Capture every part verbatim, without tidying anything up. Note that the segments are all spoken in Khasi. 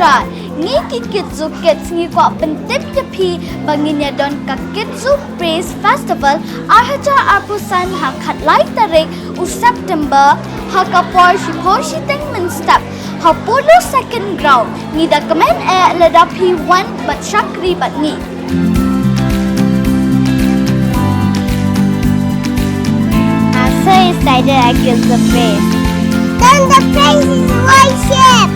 Ngi ki Kids Zoo Kids ngi kwah pyntip ïa phi ba ngin ïa don ka Kids Zoo Praise Festival ar hajar arphew san ha khatlai tarik u September ha ka por shiphew shiteng mynstep ha Polo Second Ground. Ngi da kmen eh lada phi wan bad shakri bad ngi. I'm so excited I give the praise. Then the praise is worship.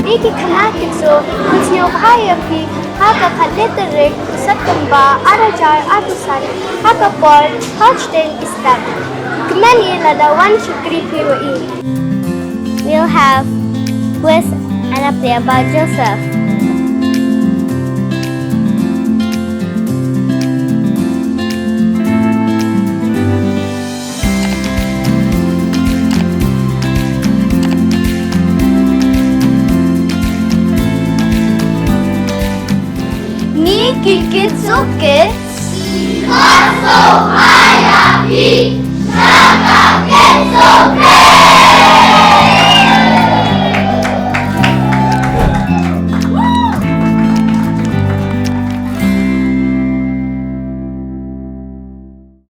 Phi ki khynnah Kids Zoo, ngi sngewbha ïa phi ha ka khatlai tarik September ar hajar arphew san ha ka por shiphew shiteng mynstep. Kmen eh lada wan shakri phi ruh i. We'll have quiz and a play about Joseph.